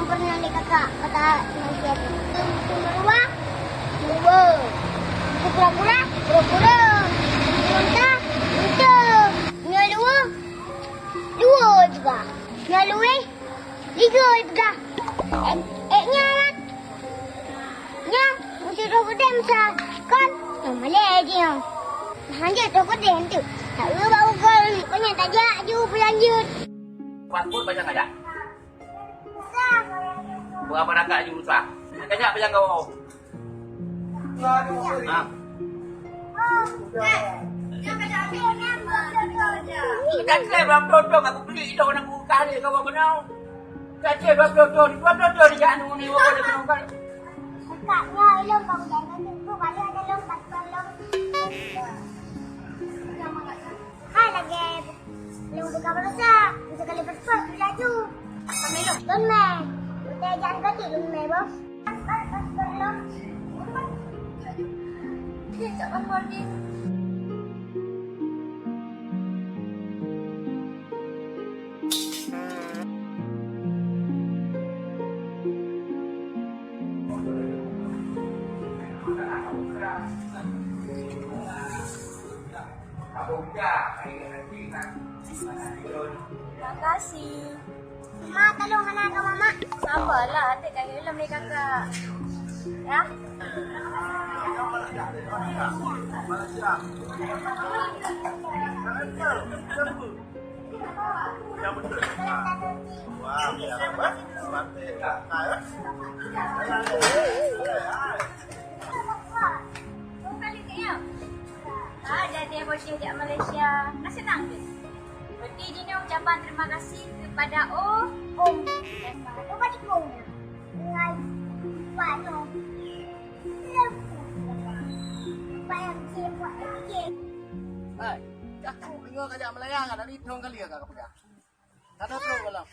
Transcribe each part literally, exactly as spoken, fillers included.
Pernah lé kakak kata manusia tu. Tum, tum, dua, dua. Tum, kura-kura, kura-kura. Tum, unta, unta. Nyoe dua, dua juga. Nyoe luweh, tiga juga. Eh, eh, nyoe kan? Nyoe, mesti dua gede masa. Kan? Nyoe malée je nyoe. Hanya dua gede tu. Tak ada bau gol. Pokoknya tak jak ju berlanjut. Paspor banyak tak? Berapa rakaat jurusah? Kajak pajang kau. Ha. Kacil bang dodong aku beli itu nak buka ni kau kenal. Kacil bang dodong, bang dodong di anu ni orang dia kenal. Kakaknya ilong bang jangan tu balik ada long paspor long. Hai lagi. Lôn buka baroesa, sekali paspor laju. Kami lôn. Lôn mè. Lôn teh jangan kati lôn mè, bos. Paspor, paspor lôn. Dia tak paspor dia. Makasih. Ma, tolong hana ka mama. Sabarlah, até ka ilom lé kakak. Ya. Ada dia bocah jak Malaysia. Nah, senang tu. Berarti jinoe ucapan terima kasih kepada O. Om. Om Pak Nyoe. Dengan Pak Nyoe. Pak yang sibuk. Hai, aku dengar kajak Malaya kan dari thong kali ka peugah. Kada trok kalau.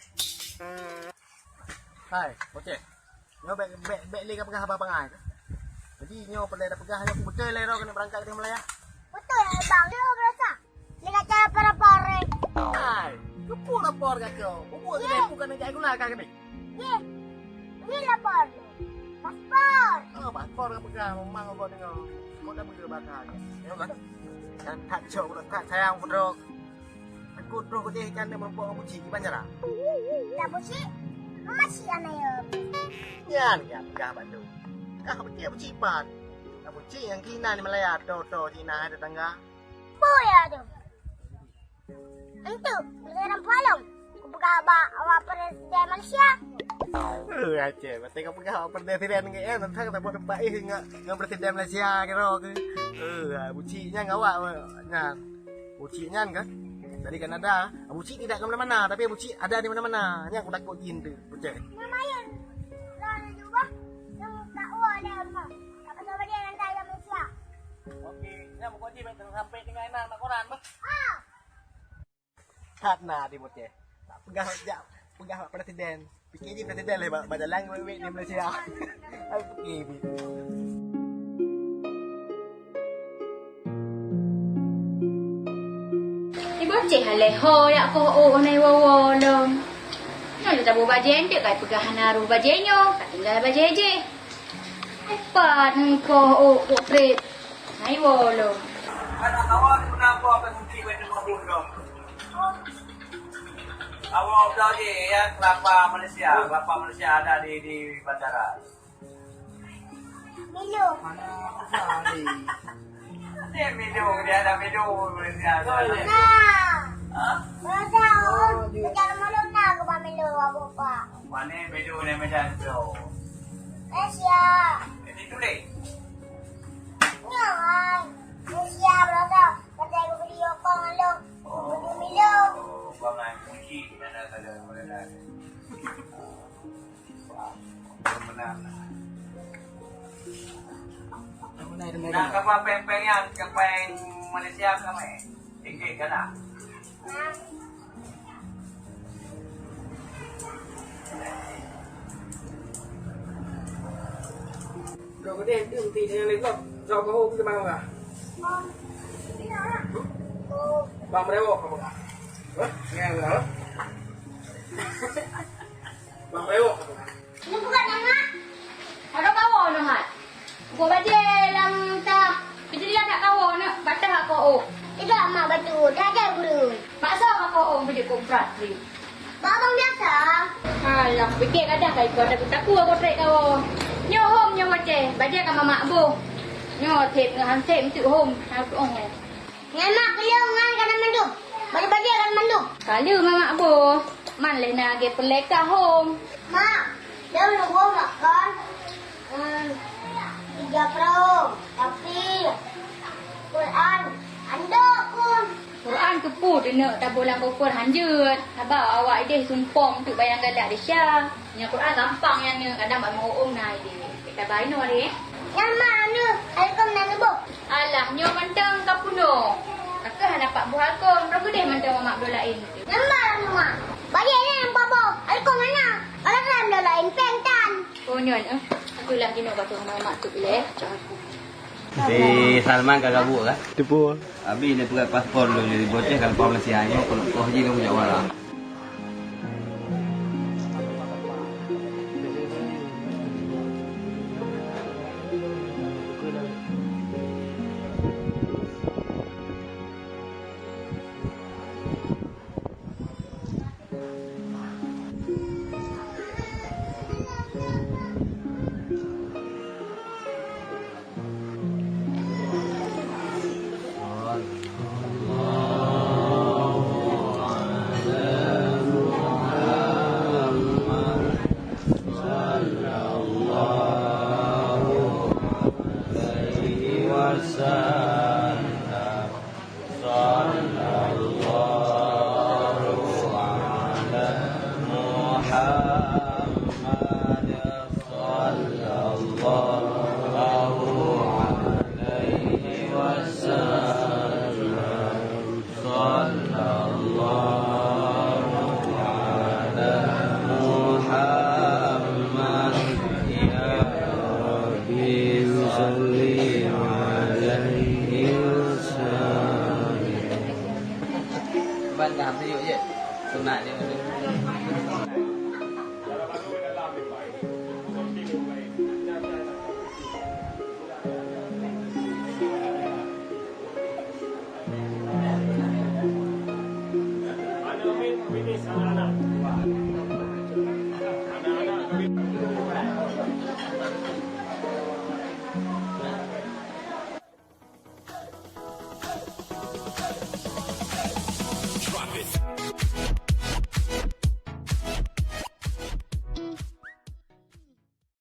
Hai, Boceh. Nyoe bèk, bèk, bèk lé ka peugah haba bangai. Jadi nyoe peureulèe tapeugah nyoe beutôi lé droe keuneuk beurangkat keu Malaya. Beutôi, Bang. Dia berasa. Dia kata para pare. Hai, keupeue lapor ka keu? Bubuet keuneuk bukan negara guna ka keuneuk. Ye. Ni lapor. Paspor. Oh, paspor ka peugah memang kau dengar. Kau dah beutôi bakal. Ya kan? Dan tak cok, tak sayang pedok. Aku troh keudeh ikan dia meureumpok ngon buci, kiban cara? Dah buci, masih aneuk. Nyan, nyan, peugah bak tu. Kah beutôi buci pat. Dah buci nyang kina di Malaya, to, to, Cina, tetangga. Boya tu. Entu, dalam palong. Aku peugah bak awak presiden Malaysia. Eh, Aceh, betul kau peugah awak presiden ke, eh, tentang tempat-tempat, eh, ngon, ngon presiden Malaysia, kira ke. Eh, buci nyan awak, nyan. Buci nyan kan? Dari Kanada. Buci tidak ke mana-mana, tapi buci ada di mana-mana. Nyan aku takut jin tu, Boceh. Lumayan. Lah, ada jubah. Yang tak ada rumah. Tak pernah bagi yang tak ada Malaysia. Okey, nyan pokok jin sampai dengan anak, anak koran, bah. Ah. That na di Boceh. Tak peugah jak, peugah bak presiden. Pike jih presiden lé bak, bak jalan wék-wék di Malaysia. Aku pike jih. Di Boceh alai ho yak koh oh nai wowo lom. Nyoe tabu bajée enteuk kai peugah hana ruh bajée nyoe, ka tinggai bajée jih. Epat nengkoh oh putrit. Nai wo lom. Anak kawan kenapa akan mungkin main rumah bodoh? Awak udah je ya, kelapa Malaysia, kelapa Malaysia ada di, di bandara. Milo. Mana apa ni? Dia Milo, dia ada Milo Malaysia. Betul. Nah. Ha? Masa, oh, dia. Macam mana nak ke Milo, apa? Mana Milo ni macam tu? Malaysia. Jadi tulis. Nyoe, Rusia berasa, kata ibu beli rokok ngon lôn, ibu beli minum. Oh, bangai puji, nana kata mereka. Benar. Nak kapal peng-peng yang, kapal Malaysia kami. Tinggi kan, ah? Kau gede tu, mesti dengan lelok. Kau kau kita makan lah. Bang Brewok apa? Hah? Dengan apa? Bang Brewok apa? Lam pike kadang ka ikot takue-takue kotrek kawoe. Nyoe hom nyoe watée, bajée ka mamak boh. Nyoe theb ngon hanseb meuteuk hom, hana tuong lé. Nyan mak peuleueng nyan kana mandum. Bajée-bajée kana mandum. Kaleue mamak boh, man lé na lagée peuleka hom. Mak, lôn lôn boh makon. Hmm, tiga ploh, tapi Quran andok pun. Quran keupeue teuneuk taboh lam koper hanjeuet. Haba awak ideh sumpom teuk bayang galak desya. Nyang Quran gampang nyan neuk, kadang bak meu-uem na ideh. Kita bayi nyoe deh. Nyang ma anu, alaikum na neuboh. Alah, nyoe mantong ka punoh. Kakeuh hana pat buah alaikum, roh geudeh mantong mamak bloe laén. Nyang ma anu ma. Bajée nyan nyang paboh, alaikum hana. Kalau dalam bloe laén peng tan. Oh nyan eh. Aku lah jinoe batu sama mak tu leh. Cak aku. Si Salman ka gabuk kah? Teupeu. Abi ni peugah paspor lu jadi bocah kalau pam Malaysia nyoe kalau koh ji lu jak wala.